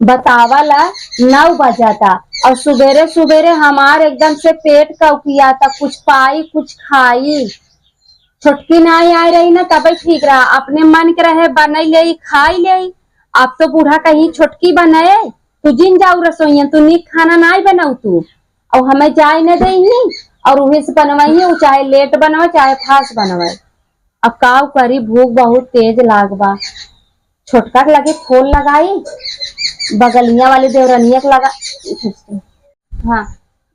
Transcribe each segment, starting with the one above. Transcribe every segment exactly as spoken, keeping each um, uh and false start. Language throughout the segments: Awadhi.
बतावा ला, नौ बजाता और सुबेरे सुबेरे हमार एकदम से पेट कउकियाता, कुछ पाई कुछ खाई। छोटकी नाई आए रही ना तबे ठीक रहा, अपने मन के रहे बनाई लेई खाई लेई। अब तो बूढ़ा कहीं छोटकी बनाए, तू जिन जाऊ रसोइया, तू नीक खाना नाई बनाऊ तू, और हमें जाए न देही, और उहे से बनवाई, उ चाहे लेट बनवाए चाहे फास्ट बनवाए। अब काउ करी, भूख बहुत तेज लाग बा। छोटका के लगे फोन लगाई, बगलिया वाली देवरनिया के लगा, हाँ,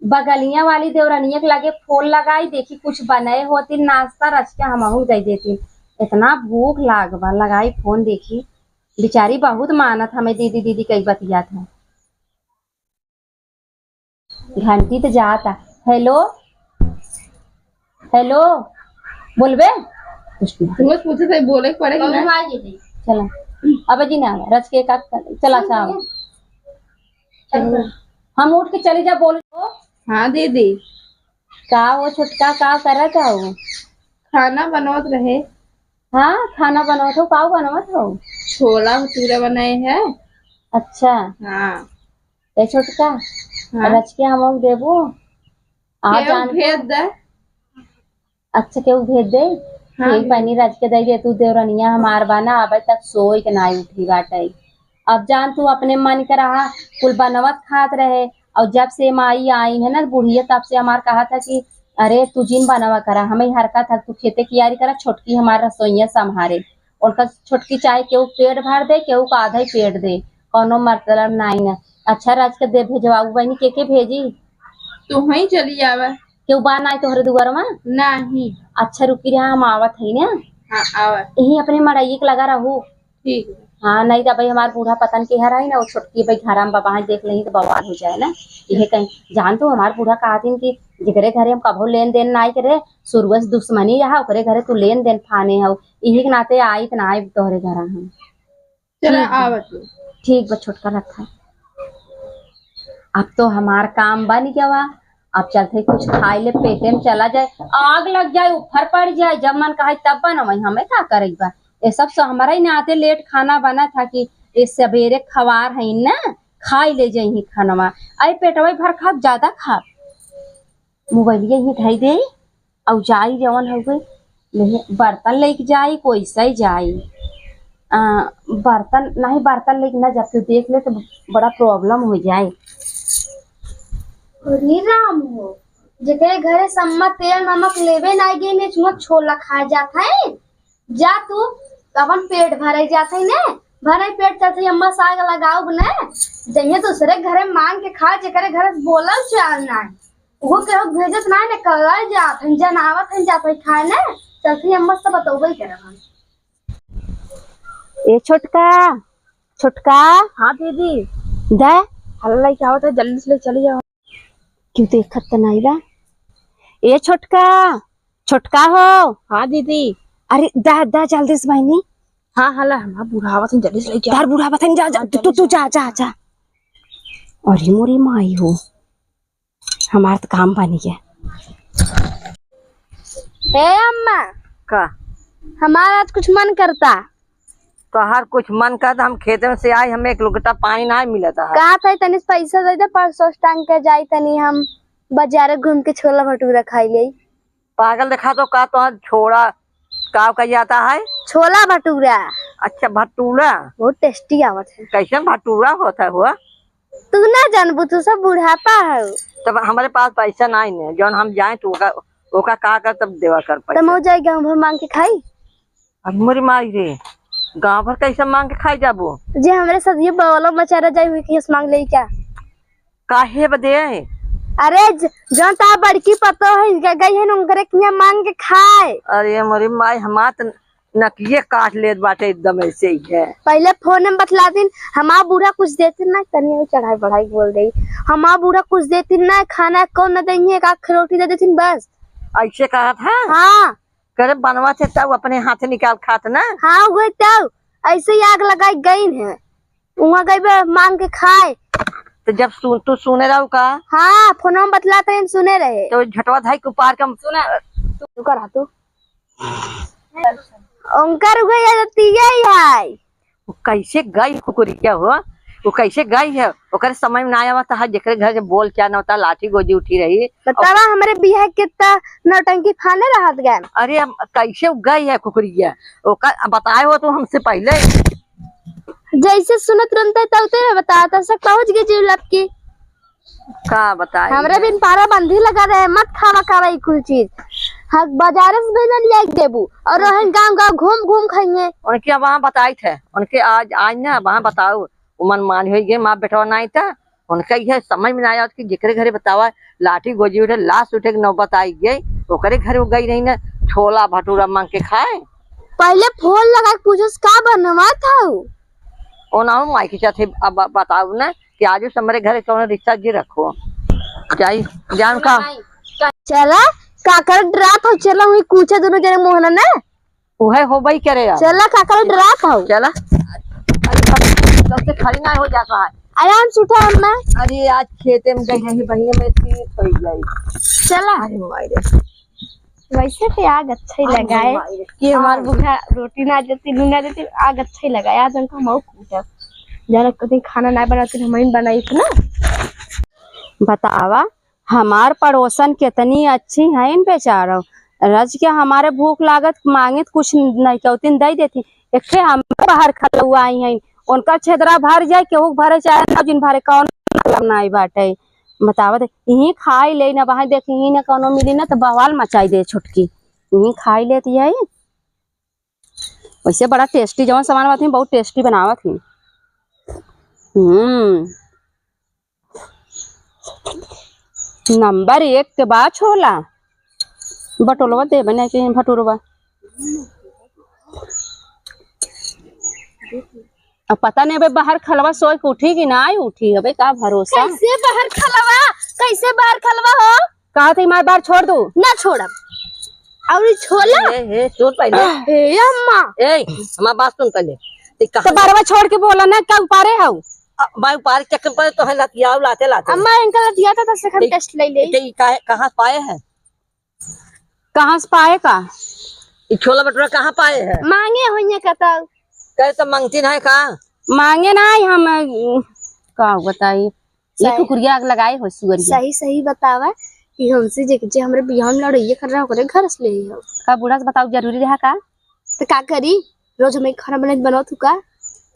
बगलिया वाली देवरनिया के लगे फोन लगाई, देखी कुछ बनाए होती नाश्ता, रच के हमहू दे देती। इतना भूख लाग बा, लगाई फोन, देखी बेचारी बहुत मानत हमें दीदी दीदी कई बतियात है। घंटी तो जाता। हेलो, हेलो, बोलबे? कुछ नहीं। तुमसे पूछे थे, बोले के पड़ेगी ना। चला, अब जी ना, रच के का, चला, अच्छा। हम उठ के चली जा, बोल। हाँ दीदी। का हो छोटका, का करत हो? खाना बनवत रहे। हाँ, खाना बनवत हो, का बनवत हो? छोला भटूरा बनाए है। अच्छा। हाँ। ए छोटका, हाँ। रच के हमहू देबो? आ केहू जान भेज दे। अच्छा, केहू भेज दे? हाँ, ठीक, भेज। पनीर रच के दे दे तू, देवरनिया हमार बा ना, अबे तक सोई के नाई उठी बाटे। अब जान तू अपने मन के रहा, कुल बनवत खात रहे, और जब से माई आई है ना बुढ़िया, तब से हमार कहा था कि अरे तू जिन बनवा करा, हमें हरकत है, तू खेते कियारी करा, छोटकी हमार रसोइया संभारे। उनका छोटकी चाहे केहू पेट भर दे, केहू का आधा ही पेट दे, कौनो मतलब नाई ना। अच्छा, रच के दे भेजवाऊ बहनी, के के भेजी? तू वहीं चली आवा। केहू बा नाई तोहरे दुआर में? नहीं। अच्छा, रुकी रहा, हम आवत हई ना। हाँ, आवा। यहीं अपने मड़ाइये के लगा रहू। ठीक है। हाँ, नहीं तो भाई हमार बूढ़ा पतन के हर आई ना, वो छोटकी भाई घर में बाबा देख लेही तो बवाल हो जाए ना। ये कहीं जान तू हमार बूढ़ा कहतिन कि जेकरे घरे हम कभो लेन देन नाई करे, शुरुए से दुश्मनी रहा, ओकरे घरे तू लेन देन फाने हो, इही के नाते आई त ना आइब तोहरे घर हम। चला, ठीक बा। आवा तू। ठीक बा, छोटका रखा। अब तो हमार काम बन गवा, अब चलते कुछ खाई ले, पेटे में चला जाए, आग लग जाए, ऊपर पड़ जाए, जब मन कहे तब बनवाई, हमें का करे बा? ये सब सो हमारा ही नाते लेट खाना बना था कि ये सवेरे खवार है ना, खाई ले जाई खानवा, आई पेटवा भर खाब, ज्यादा खाब। मोबाइलिया ही धई दे, अउ जाई जवन हउवे, लेहे बर्तन लेके जाई, कोई सही जाई। आ, बर्तन, नहीं बर्तन लेके ना, जब तू देख ले तो बड़ा problem हो जाए। अरे राम हो, जेकरे घरे सम्मा तेल नमक लेवे ना गई ने, चुमा छोला खाए जात है। जा तू, अपन पेट भरे जात है ने, भरे पेट चलते अम्मा साग लगाओ ने, जइहे दूसरे घरे मांग के खा, जेकरे घरे बोलल चाल ना। वो केहू भेजत नाहीं ने, कलर जात हन, जनावत हन, जात हन खाए ने, चलती हम मस्त बतौबे करब हम। ए छोटका, छोटका। हाँ दीदी। दे। हल्ला लइके आवत है, जल्दी से ले चली जाओ। क्यों देखत त नाई बा? ए छोटका, छोटका हो। हाँ दीदी। अरे दा, दा जल्दी से बहनी। हाँ, हल्ला हमार बुढ़ावत हन, जल्दी से लेके आ। तार बुढ़ावत हन, जा, जा, हाँ, तू, जल्दी तू से। जा, जा, जा। अरे मोरी माई हो। हमार त काम बनी गया। ए अम्मा। का? हमार आज कुछ मन करता। तोहार कुछ मन करता, हम खेते में से आई, हमें एक लोटा पानी ना मिलता है। कहा था तनी पैसा दे दे, परसों टांग के जाई तनी हम बाजारे घूम के छोला भटूरा खाई ले। पागल देखा तो का, तो छोला का कहा जाता है? छोला भटूरा। अच्छा, भटूरा। बहुत tasty आवत है। कैसन भटूरा होता है हुआ? तू ना जानबू, तू सब बुढ़ापा है। तब हमारे पास पैसा नहीं है, जौन हम जाए तो ओका, ओका का कर तब देवा कर पैसा। तब हम जाए गाँव भर मांग के खाई। अब मोरी माई रे, गाँव भर कैसे मांग के खाई जाबू? जे हमरे साथ ये बवलो मचारा जाए हुई कि मांग ले क्या? काहे बदे? अरे ज-, जौन ता बड़की पतो है, ग-, गई है न उनकरे किहाँ मांग के खाए। अरे मोरी माई, हमार त नकिये काट लेत बाटे एकदम ऐसे ही है। पहले फोन में बतला दिन, हमार बूढ़ा कुछ देते ना, तनी चढ़ाई बढ़ाई बोल दे, हमार बूढ़ा कुछ देते ना, खाना कौन न देंगे, एक आख रोटी दे देते बस। ऐसे कहा था? हाँ। करे बनवा थे तब अपने हाथ निकाल खात ना। हाँ, वही तब ऐसे ही आग लगाई गई है। वहाँ गई बे मांग के खाए। तो जब सुन, तू सुने रहू का? हाँ, फोनवा में बतलात रहे, हम सुने रहे। तो झटवा धाई कुपार के हम सुना, तू कर तू। उनकर उहे आदतिये ही है। वो कैसे गई कुकुरिया हो? तू कैसे गई है? ओकरे समझ में ना आवत है, जेकरे घर के बोल क्या ना होता, लाठी गोजी उठी रही। बतावा, हमरे बियाह के त नौटंकी फाने रहत गए। अरे, अब कैसे गई है कुकुरिया? ओकर अब बताए हो तो हमसे पहले। जैसे सुनत रहते तौते बताता से पहुँच गई जीव लपकी। का बताई हमरे है? बिन पारा बंदी लगा रहे, मत खावा खावा ई कुल चीज। हाँ, बाजारे से भी ना लिया के देबू और रहन गाँव गाँव घूम घूम खाइए। उनके अब वहाँ बताई थे, उनके आज, आज ना वहाँ बताओ, वो मनमानी हो गए, माँ बेटवा नहीं था, उनका यह समझ में ना आवत कि जेकरे घरे बतावा लाठी गोजी उठे, लाश उठे के नौबत आई गई, ओकरे घरे वो गई रही ना, छोला भटूरा मांग के खाए। पहले फोन लगा के पूछस का बनवा था उ? ओ ना, माई के साथे अब बताओ ना कि आज से हमरे घरे कौनो रिश्ता जे रखो। जाई, जान का? चला, काकर डरात हो, चला वही कूचे दोनों जने मोहना ना। उहे होबई करे यार। चला, काकर डरात हो। चला। अरे, तब से खड़ी ना हो जाता है। आराम से उठा अम्मा। अरे, आज खेते में गई रही बहिने, में तीर पड़ गई। चला। अरे माई रे। वैसे भी आग अच्छा ही हम लगा है। भाई रे। कि हमार हाँ। बूढ़ा रोटी ना देती, नून ना देती, आग अच्छा ही लगा है। आज हमको हम और कूटब। जाने कभी खाना ना बनाती, हम ही बनाई इतना। बतावा, हमार पड़ोसन कितनी अच्छी हैं बेचारो। रज के हमारे भूख लागत, मांगित कुछ नहीं कहतीन, दे देती। एक ठे हम बाहर खलुआ आई हैं, उनका छेदरा भर जाए, केहू के भरे चाहे ना, जिन भरे कौन मतलब नहीं बाटे। बतावत, यहीं खाई ले ना, वहाँ देख, यहीं ना कौनो मिली ना, तो बवाल मचाई दे छोटकी। यहीं खाई लेती है। वैसे बड़ा टेस्टी, जौन सामान बात है, बहुत टेस्टी बनावत है। हम्म, नंबर एक के बा छोला। बटोलवा देबे ना के भटूरवा। अब पता नहीं, अबे बाहर खलवा सोए के उठी कि ना उठी, अबे का भरोसा। कैसे बाहर खलवा, कैसे बाहर खलवा हो? कहा थे, हमार बार छोड़ दू। ना छोड़ब। और ई छोला? ए, ए, सुन पहले। ए, अम्मा। ए, हमार बात सुन पहले। ते कहाँ तो बारवा छोड़ के बोला ना, का उपारे हऊ? अ, भाई, उपार के चक्कर पर तो है लतियाऊ लाते लाते। अम्मा, इनका लतिया था, तो से हम ते, टेस्ट ले ले। ते ई काहे, कहाँ से पाए हैं? कहाँ से पाए का? ई छोला भटूरा कहाँ पाए हैं? मांगे होइए कतौ। कहे तो मांगती नहीं का? मांगे नहीं हम, का बताई? ये सही। कुकुरिया आग लगाए हो सुअरिया। सही, सही बतावा कि हमसे जे, जे हमरे बियाह में लड़ाइया कर रहा, ओकरे घर से ले हो। का बूढ़ा से बताओ, जरूरी रहा का? तो का करी? रोज हमें खाना बनाई बनाओ तू का?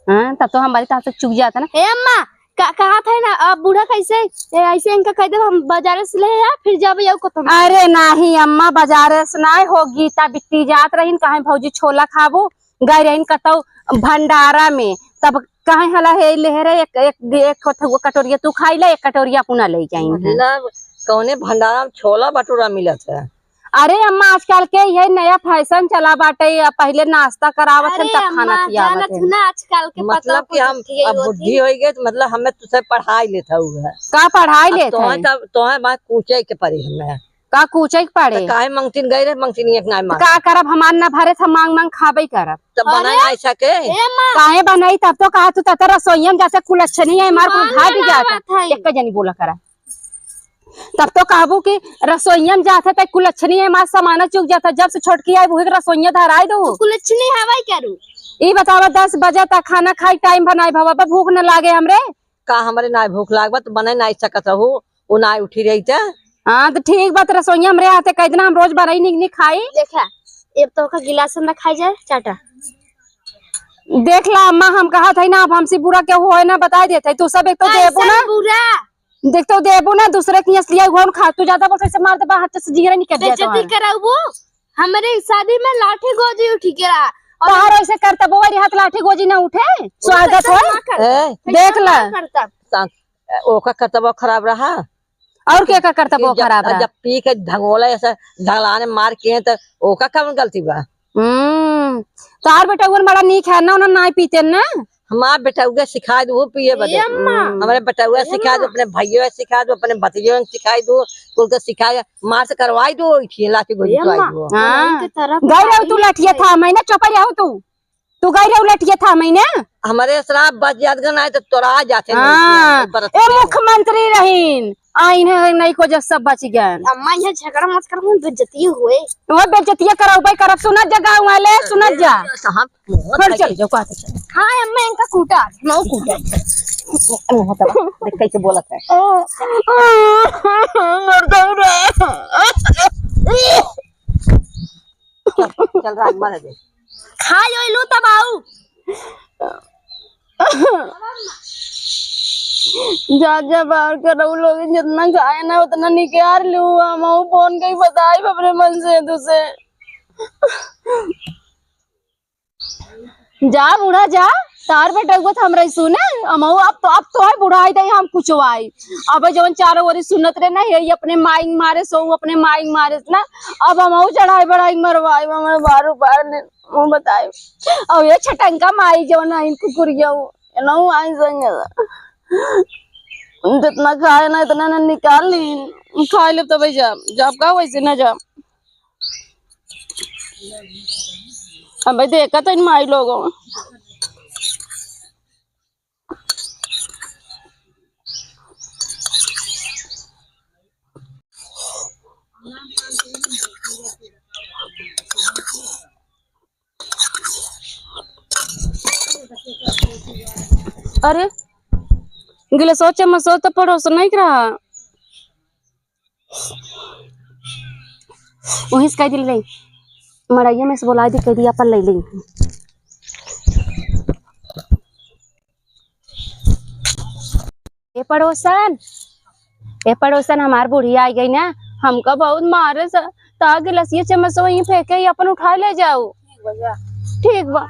हाँ, तब तो हमारी ताकत चुक जाता ना। ए अम्मा, का, कहा था ना, अब बूढ़ा कैसे, ए, ऐसे इनका कह दे, हम बाजार से ले आ, फिर जब ये को तुम। अरे नहीं अम्मा, बाजार से नहीं हो, गीता बिट्टी जात रहीन, कहे भौजी छोला खाबू, गई रहीन कतौ भंडारा में, तब कहे हला हे ले रे, एक, एक, एक कटोरिया तू खाई ले, एक कटोरिया अपना ले जाई। मतलब कौने भंडारा में छोला भटूरा मिलत है? अरे अम्मा, आजकल के यही नया फैशन चला बाटे, या पहले नाश्ता करावत हन, अरे तब खाना अम्मा, खियावत जानत हन। हूँ ना, आजकल के मतलब पतला कि हम कुछ अब होती। बुढ़ी हो गई, तो मतलब हमें तुझसे पढ़ाई लेत हऊ है। का पढ़ाई अब लेत तोहे है? तब, तोहे बात पूछे के पड़ी हमें। का कूचे के पड़े? तो काहे मंगतिन गए रे, मंगतिन एक नाय तो मार। का करब, हमार ना भरे, हम मांग मांग खाबे करब। तब बनाए अरे, ना ऐसा के? ए माँ। काहे बनाई, तब तो कहा तू ततर रसोईया में जाते कुलच्छनी है, मार कुल मार भाग ना जाता। आवत है। एक जनी बोला करा। तब तो कहबू कि रसोईया में जात है, त कुलच्छनी है, हमार सामान चुक जात है। जब से छोटकी आई, वही के रसोईया धराई दो। तो कुलच्छनी हवाई करू। ई बतावा, दस बजे तक खाना खाई टाइम बनाई, भवा, बा भूख न लागे हमरे। का हमरे ना भूख लागबा, तो बने ना सकत रहू, उ ना उठी रही त। हाँ, तो ठीक बात, रसोईया हमरे हाथे कह देना, हम रोज बनाई निक निक खाई। देखा, अब तो का गिलास में खाई जाए, चाटा। देख ला अम्मा, हम कहत है ना, अब हमसे बुरा केहू होए ना, बताई देत है। तू सब एक तो देबू कैसन ना, बुरा? देख तो देबू ना, दूसरे की असलिया घोन खा, तू ज्यादा बोलते से मार दे, बाहर से जीरा निकल जाए बेइज्जती तुम्हारा। कराऊ वो, हमरे शादी में लाठी गोजी उठी के रहा। और तोहर ऐसे करतबो वाली हाथ लाठी गोजी ना उठे, स्वागत कैसन होए। ना करता? ए, कैसन देख ना ला। करता? सा-, ओका करतबो खराब रहा। और के का करतबो कि जब, खराब रहा? जब पी के ढंगोला ऐसे ढंगलाने मार के, तो ओका कौन गलती बा? हम्म, तोहार बेटउवन बड़ा नीक है ना, उन्हें नाय पीते ना। हमार बेटउगे सिखाए दू, पिए बदे। ए अम्मा। हम्म। हमरे बेटउगे ए सिखाए दू, अम्मा। अपने भइयो सिखाए दू, अपने भतीजो सिखाए दू, कुल के सिखाए, मार से करवाई दू, इठिए लाठी गोजी ए अम्मा। करवाई दू। हाँ। उन्हीं के तरफ गई रहो तू लठिया था, मैं ना चुप रहो तू। तू गई रहो लठिया था, मैं ना। हमरे श्राप बच जात गन आए तो तोरा जाते नहीं हाँ। बरत ए के। मुख्यमंत्री रहीन, आइन है नहीं को जब सब बच गए। अम्मा, ये झगड़ा मत करो, हम बेइज्जती हुए। वो बेइज्जतिया कराऊ भाई करब, सुनत जा गाँव वाले, सुनत जा। साहब, मोहन घर भाई चल के जाओ, कहते चल। हाँ, अम्मा, इनका कूटा, नौ कूटा। मुंह तो देख कैसे बोलत है। मर जाऊं रे। चल, चल राजमा दे दे। खा जो लू तब आऊ। जा, जा, बाहर का रहू लोग, जितना खाए ना उतना निकाल लू। हम फोन कई बताई अपने मन से तुसे। जा बूढ़ा जा, तार बेटउआ तो हमरा ही सुने, हमहू अब तो, अब तो है बुढ़ाई दई हम कुछ आई। अब जवन चारों ओरी सुनत रहे ना, यही अपने माई मारे सो, अपने माई मारे ना, अब हमहू चढ़ाई बढ़ाई मरवाई, हमें बार बार ने, वो बताए। अब ये छटंका माई जवन आई कुकुरिया, वो एनहू आई संग। जितना खाए ना इतना ना निकाल ली, खाए ले तबे जा, जाब का वैसे ना जा। अबे देखत हइन माई लोगो। अरे, गिलासो चम्मचो तो पड़ोस नहीं रहा। वहीं से कह दिल रही, मड़ैया में से बोला दी, कह दिया अपन ले ली। ए पड़ोसन, ए पड़ोसन, हमार बुढ़िया आई गई ना, हमका बहुत मारे स, ता गिलासिया चम्मच वहीं फेंके ही अपन उठा ले जाऊ। ठीक बा।